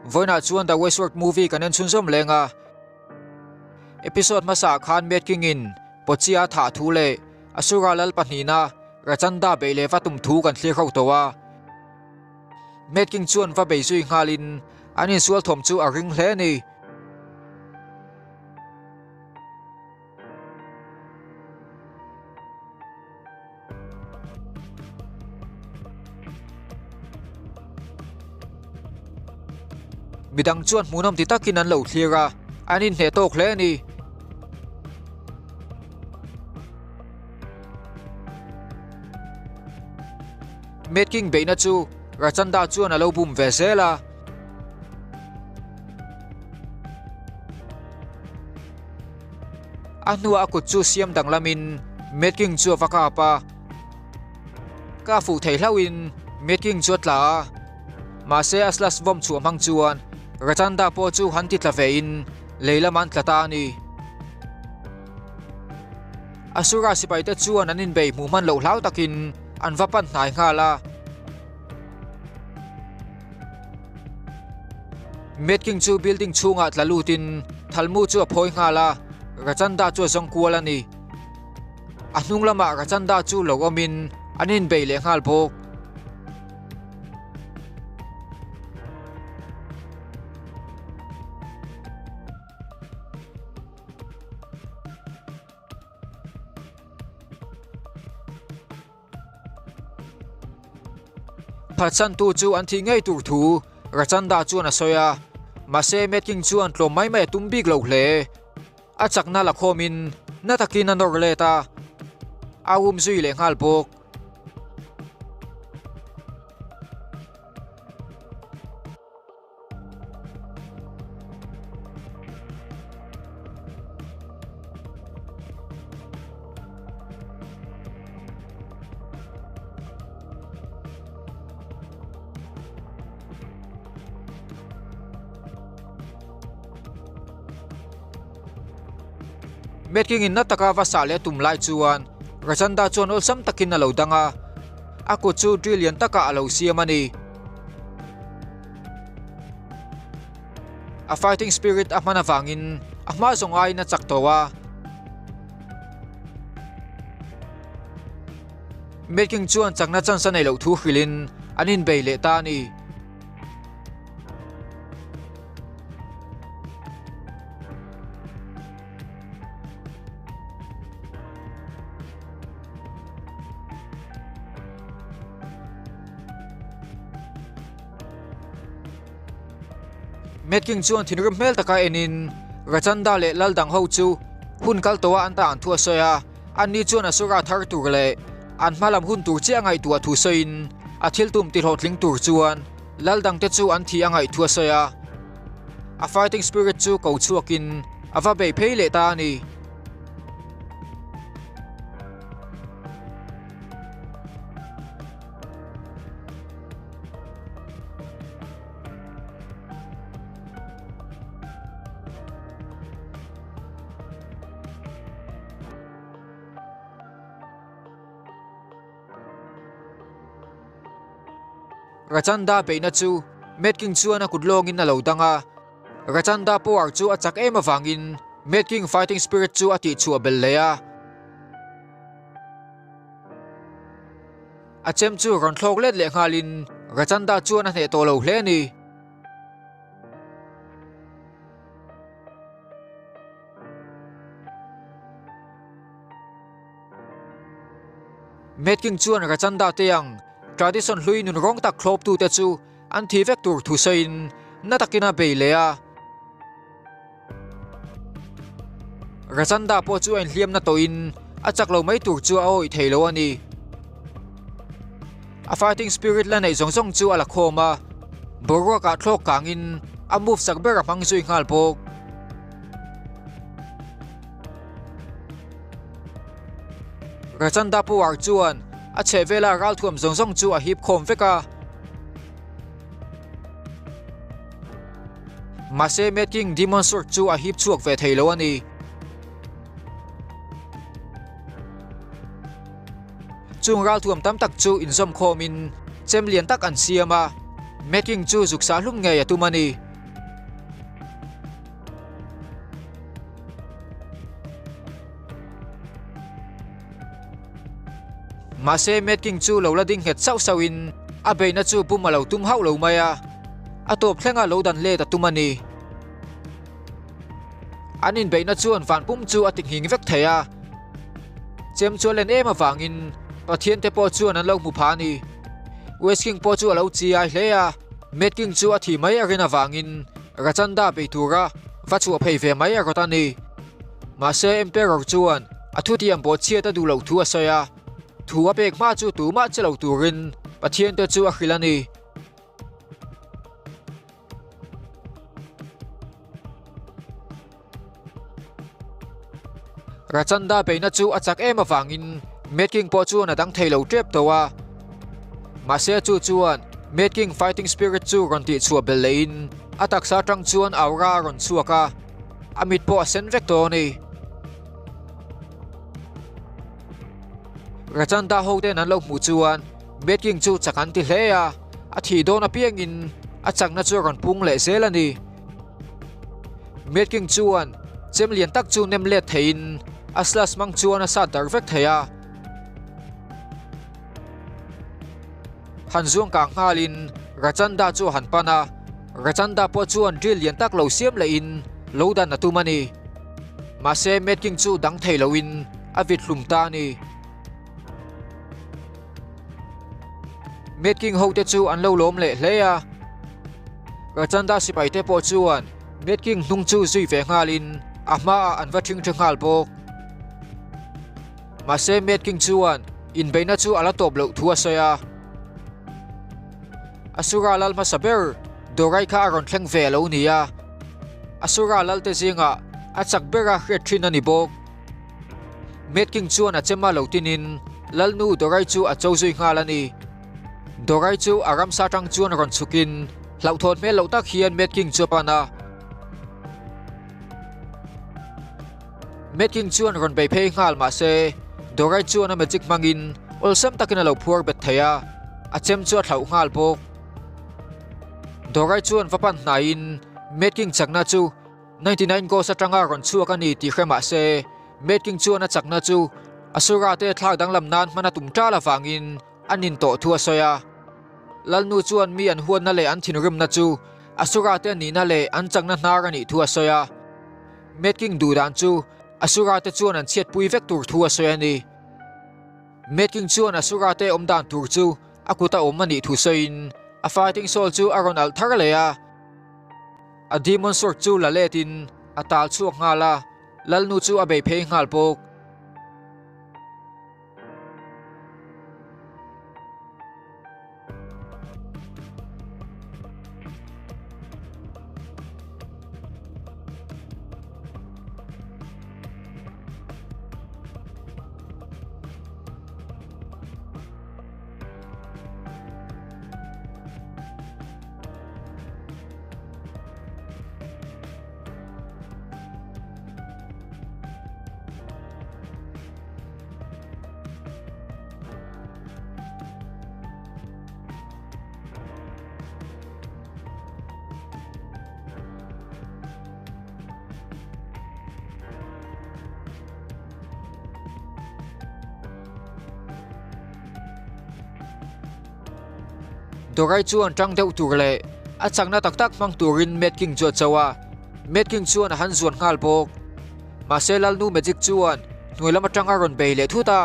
Vawiinah chuan The Westworld movie kan en chhunzawm leng a. Episode hmasaah khan Mad King in Pochi a thah thu leh Asura lal pahnihna Rachanda beih leh va tum thu kan thlir ho tawh a. Mad King chuan va bei zui nghalin an insual thawm chu a ring hle a ni. Midang chuan hmuhnawm ti takin an lo thlir a, an inhneh tawk hle a ni. Mad King beihna chu Rachanda chuan a lo bum ve zel a. A hnuah a kut chu siam danglamin Mad King chu a va kap a. Ka fuh thei hlauhin Mad King chu a tla a. Mahse a slash vawm chhuah hmang chuan Rachanda pawh chu han ti tla vein lei lamah an tla ta a ni. Asura sipaite chuan an inbei hmuh hman loh hlau takin an va pan hnai nghal a. Mad King chu building chhungah tla lutin thalmu chu a phawi nghal a, Rachanda chu a zawng kual a ni. A hnung lamah Rachanda chu lo awmin an inbei leh nghal bawk. Phatsantu chu an thih ngei tur thu Rachanda chuan a sawi a, mahse Mad King chuan tlawm mai mai a tum bik lo hle. A chakna la khawmin na takin a nawr let a, a um zui leh nghal bawk. Metking in na taka va sah leh tum lai chuan Rachanda chuan awlsam takin a lo dang a, a kut chu drill lian takah a lo siam a ni. A fighting spirit a hman avangin a hma zawng aiin a chak tawh a. Mad King chuan chakna chance a neih loh thu hrilhin an inbei leh ta a ni. Mad King chuan thinrim hmel taka enin Rachanda leh lal dang ho chu hun kal tawha an tan thu a sawi a, anni chuan Asura thar tur leh an hma lam hun tur chiah a ngaihtuah thu sawiin a thil tum ti hlawhtling tur chuan lal dangte chu an thih a ngaih thu a sawi a. A fighting spirit chu ko chhuakin a va bei phei leh ta a ni. Rachanda beihna chu Mad King chuan a kut lawngin a lo dang a, Rachanda power chu a chak em avangin Mad King fighting spirit chu a tihchhuah belh leh a. A chem chu rawn thlawk let leh nghalin Rachanda chuan a hneh tawh lo hle a ni. Mad King chuan Rachanda te ang tradition hlui nun rawng tak thlawptute chu an thi vek tur thu sawiin na takin a bei leh a. Rachanda pawh chu a inhliamna tawhin a chak lo mai tur chu a awih thei lo a ni. A fighting spirit la neih zawng zawng chu a la khawm a, boruakah thlawk kangin a move sak ber a hmang zui nghal bawk. Rachanda power chuan a chhehvela ralthuam zawng zawng chu a hip khawm vek a. Mahse Mad King Demon Sword chu a hip chhuak ve thei lo a ni. Chung ralthuam tam tak chu inzawm khawmin chem lian tak an siam a, Mad King chu zuk sah hlum ngei a tum a ni. Mahse Mad King chu lo la ding nghet sauh sauhin a beihna chu bum a lo tum hauh lo mai a, a tawp thlenga lo dan let a tum a ni. An inbeihna chuan van pum chu a ti nghing vek thei a, chem chu a len em avangin Pathian te pawh chuan an lo hmu pha a ni. West King pawh chu a lo chi ai hle a, Mad King chu a thih mai a rin avangin Rachanda bei tura va chhuah phei ve mai a rawt a ni. Mahse Emperor chuan a thutiam bawhchhiat a duh loh thu a sawi a, thu a pek hma chu tumah che lo turin Pathian te chu a hrilh a ni. Rachanda beihna chu a chak em avangin Mad King pawh chuan a dang thei lo tep tawh a. Mahse chu chuan Mad King fighting spirit chu rawn tihchhuah belh lehin a taksa atang chuan aura a rawn chhuak a, a mit pawh a sen vek tawh a ni. Rachanda hoten an lo hmuh chuan Mad King chu chak an ti hle a, a thih dawn apiangin a chakna chu a rawn pung leh zel a ni. Mad King chuan chem lian tak chu nem let theiin a slash hmang chuan a sat darh vek thei a. Han zuang kang nghalin Rachanda chu a han pan a, Rachanda pawh chuan drill lian tak lo siam lehin lo dan a tum a ni. Mahse Mad King chu dang thei loin a vit hlum ta a ni. Mad King hote chu an lo lawm leh hle a. Rachanda sipai te pawh chuan Mad King hnung chu zui ve nghalin a hmaah an va ṭhingṭhi nghal bawk. Mahse Mad King chuan inbeihna chu a la tawp loh thu a sawi a. Asura lal hmasa ber Dorai kha a rawn thleng ve a lo ni a. Asura lalte zingah a chak bera hriat ṭhin a ni bawk. Mad King chuan a chem a lo tinin Lalnu Dorai chu a cho zui nghal a ni. Dorai chu a ramsa tang chuan rawn chhukin hlauhthawn hmel loh tak hian Mad King chu a pan a. Mad King chuan rawn bei phei nghal mahse Dorai chuan a magic hmangin awlsam takin a lo phuar bet thei a, a chem chu a thlauh nghal bawk. Dorai chuan va pan hnaiin Mad King chakna chu 99 Ghost atanga rawn chhuak a ni tih hre mah se, Mad King chuan a chakna chu Asura te thlak danglam nan hman a tum ṭal avangin a nin tawh thu a sawi a. Lalnu chuan mi an huatna leh an thinrimna chu Asura te nihna leh an chakna hnar a nih thu a sawi a. Mad King duh dan chu Asura te chuan an chhiatpui vek tur thu a sawi a ni. Mad King chuan Asura te awm dan tur chu a kuta awm a nih thu sawiin a fighting soul chu a rawn alh thar leh a. A demon sword chu la let in a tal chhuak nghal a, Lalnu chu a bei phei nghal bawk. Dorai chuan tang deuh tur leh a chakna tak tak hmang turin Mad King chu a cho a, Mad King chuan a han zuan nghal bawk. Mahse Lalnu Magic chuan hnuai lam atang a rawn bei leh thut a.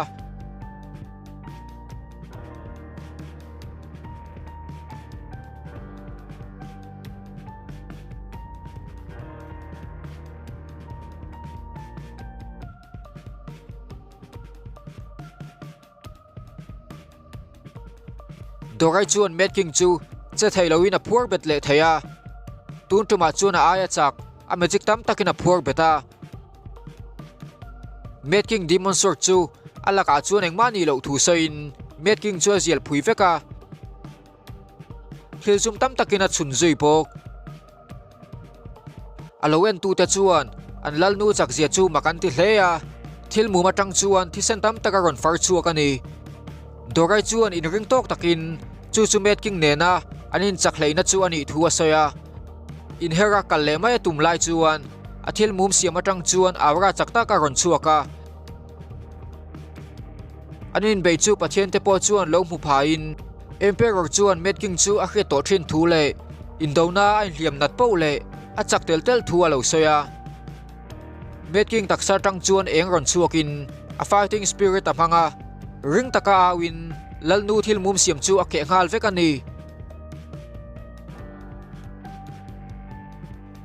Dorai chuan Mad King chu che thei loin a phuar bet leh thei a, tun tumah chuan a aia chak a magic tam takin a phuar bet a. Mad King Demon Sword chu a lakah chuan engmah nih loh thu sawiin Mad King chu a zial phui vek a, thil zum tam takin a chhun zui bawk. A lo entute chuan an lalnu chakzia chu mak an ti hle a, thil mum atang chuan thisen tam tak a rawn far chhuak a ni. Dorai chuan inring tawk takin chu chu Mad King nena an inchak hleihna chu a nih thu a sawi a. Inher a kal leh mai a tum lai chuan a thil mum siam atang chuan aura chak tak a rawn chhuak a. An inbei chu Pathian te pawh chuan lo hmu phain Emperor chuan Mad King chu a hriat tawh thin thu leh indona a inhliam nat poh leh a chak tel tel thu a lo sawi a. Mad King taksa tang chuan eng rawn chhuakin a fighting spirit a hmang a, ring taka auin Lalnu thil mum siam chu a keh nghal vek a ni.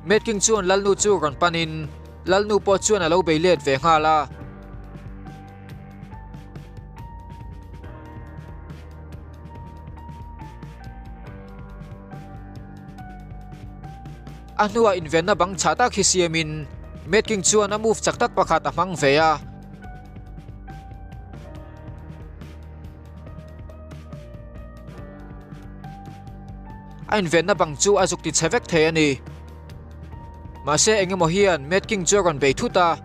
Mad King chuan Lalnu chu rawn panin Lalnu pawh chuan a lo bei let ve nghal a. A hnuah invenna bang chhah tak hi siamin Mad King chuan a move chak tak pakhat a hmang ve a. A invenna bang chu a zuk ti chhe vek thei a ni. Mahse engemaw hian Mad King chu a rawn bei thut a.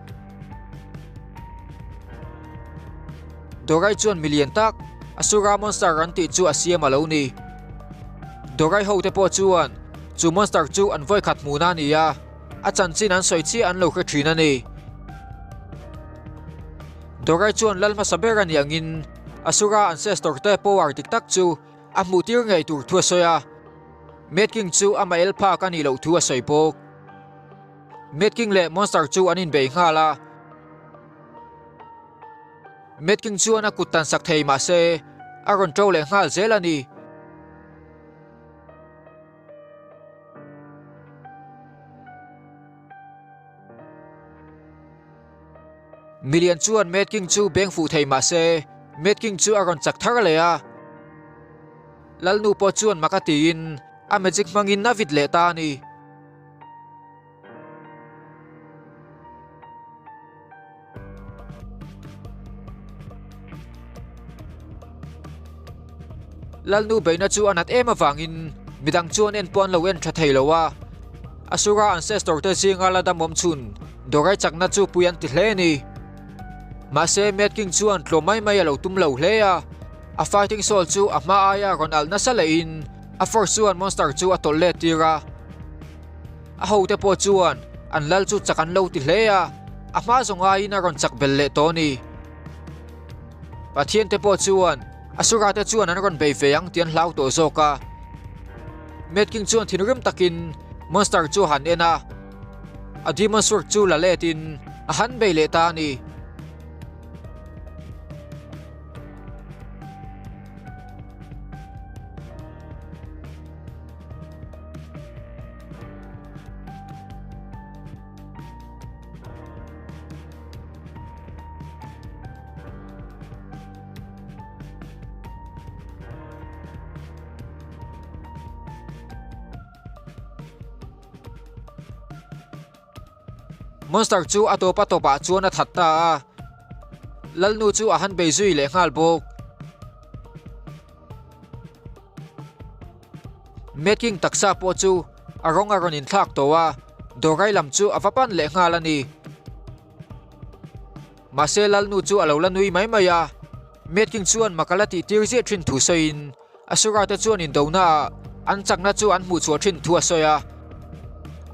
Dorai chuan milian tak Asura monster an tih chu a siam a lo ni. Dorai ho te pawh chuan chu monster chu an vawikhat hmuhna a ni a, a chanchin an sawi chiah an lo hre thin a ni. Dorai chuan lal hmasa ber a nih angin Asura ancestor te power dik tak chu a hmuh tir ngei tur thu a sawi a, Mad King chu amah el phak a nih loh thu a sawi bawk. Mad King leh Monster chu an inbei nghal a. Mad King chuan a kut tan sak thei mahse a rawn ṭo leh nghal zel a ni. Milian chuan Mad King chu beng fuh thei mahse Mad King chu a rawn chak thar leh a. Lalnu pawh chuan mak a tiin a magic hmangin a vit leh ta a ni. Lalnu beihna chu a nat em avangin midang chuan en pawh an lo en tha thei lo a, Asura ancestor te zinga la dam awm chhun Dorai chakna chu pui an ti hle a ni. Mahse Mad King chuan tlawm mai mai a lo tum lo hle a, a fighting soul chu a hma aia rawn alh nasa lehin a force chuan monster chu a tawlh let tir a. A hote pawh chuan an lal chu chak an lo ti hle a, a hma zawng aiin a rawn chak bel leh tawh a ni. Pathiante pawh chuan Asura te chuan an rawn bei ve ang tih an hlau tawh zawk a. Mad King chuan thinrim takin Monster chu a han en a, a Demon Sword chu la letin a han bei leh ta a ni. Monster chu a tawp a tawpah chuan a that ta a, Lalnu chu a han bei zui leh nghal bawk. Mad King taksa pawh chu a rawng a rawn inthlak tawh a, dawrai lam chu a va pan leh nghal a ni. Mahse Lalnu chu a lo la nui mai mai a, Mad King chuan mak a la tih tir ziah thin thu sawiin Asura te chuan indona ah an chakna chu an hmuh chhuah thin thu a sawi a.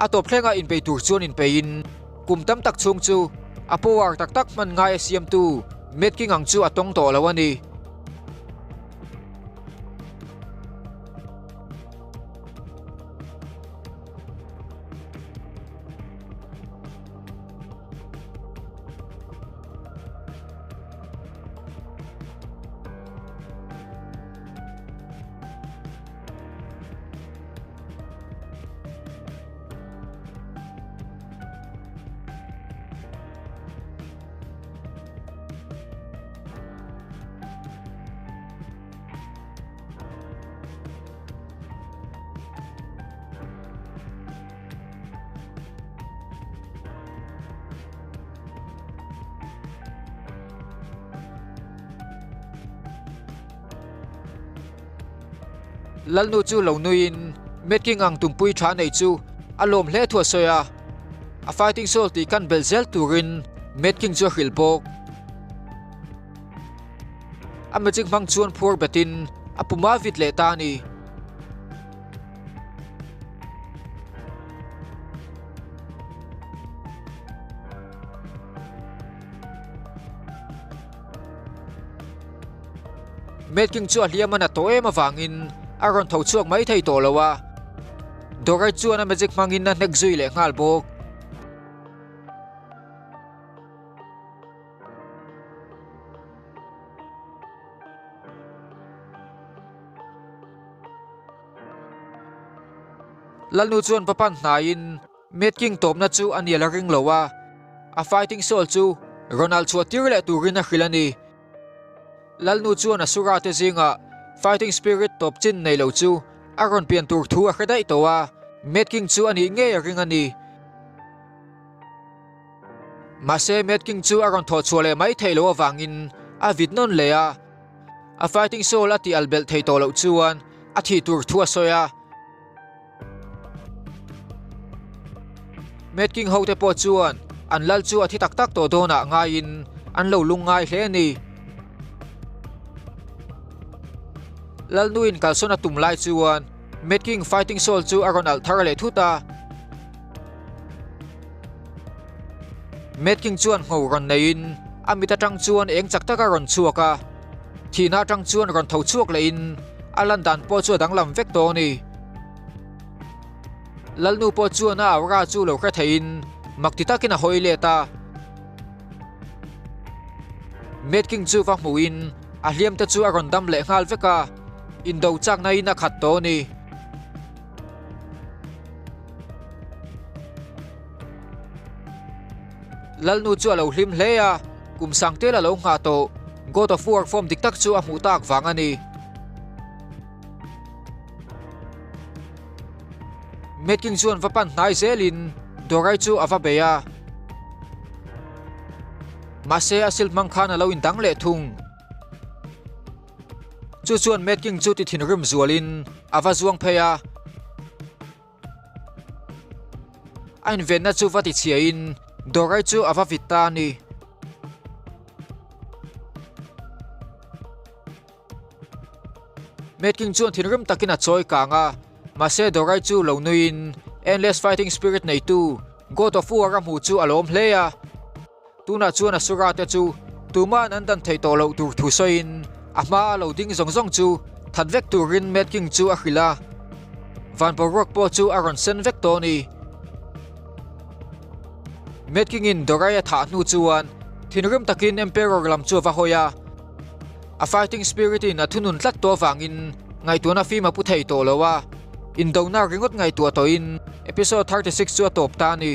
A tawp thlenga inbei tur chuan inpeiin kum tam tak chhung chu a power tak tak hman ngai a siamtu Mad King ang chu a tawng tawh lo a ni. Lalnu chu lo nuiin Mad King ang tumpui tha nei chu a lawm hle thu a sawi a, a fighting soul tih kan belh zel turin Mad King chu a hrilh bawk. A magic hmang chuan phuar betin a puma vit leh ta a ni. Mad King chu a hliam a na tawh em avangin a rawn tho chhuak mai thei tawh lo a. Dorai chuan a magic hmangin a hnek zui leh nghal bawk. Lalnu chuan va pan hnaiin Mad King tawpna chu a nial a ring lo a, a fighting soul chu rawn alh chhuah tir leh turin a hrilh a ni. Lalnu chuan Asura te zingah fighting spirit tawp chin nei lo chu a rawn pian tur thu a hre daih tawh a, Mad King chu a nih ngei a ring a ni. Mahse Mad King chu a rawn thawh chhuah leh mai theih loh avangin a vit nawn leh a, a fighting soul a tih al belh thei tawh loh chuan a thih tur thu a sawi a. Mad King hote pawh chuan an lal chu a thi tak tak tawh dawnah ngaiin an lo lungngai hle a ni. Lalnuin kalsawn a tum lai chuan Mad King Fighting Soul chu a rawn alh thar leh thut a. Mad King chuan ngho rawn neiin a mit atang chuan eng chak tak a rawn chhuak a. Thihna atang chuan rawn tho chhuak lehin a lan dan pawh chu a danglam vek tawh a ni. Lalnu pawh chuan a aura chu lo hre theiin mak ti takin a hawi let a. Mad King chu va hmuhin a hliam te chu a rawn dam leh nghal vek a, indo chakna in a khat tawh a ni. Lalnu chu a lo hlim hle a, kum sang tel a lo nghah tawh. God of War form dik tak chu a hmuh tak vang a ni. Mad King chuan va pan hnai zelin Dorai chu a va bei a. Mahse a sil hmang khan a lo indang leh thung. Chu chuan Mad King chu ti thinrim zualin a va zuang phei a. A invenna chu va tichhiain Dorai chu a va vit ta a ni. Mad King chuan thinrim takin a chawi kang a, mahse Dorai chu lo nuiin Endless Fighting Spirit neitu God of War a hmuh chu a lawm hle a. Tunah chuan Asura te chu tuma'n an dan theih tawh loh tur thu sawiin a hma a lo ding zawng zawng chu that vek turin Mad King chu a hrilh a. Van boruak pawh chu a rawn sen vek tawh a ni. Mad King in Dorai a thah hnu chuan thinrim takin Emperor lam chu a va hawi a. A fighting spirit in a thunun tlat tawh avangin ngaihtuahna fim a pu thei tawh lo a, indona ringawt ngaihtuah tawhin episode 36 chu a tawp ta a ni.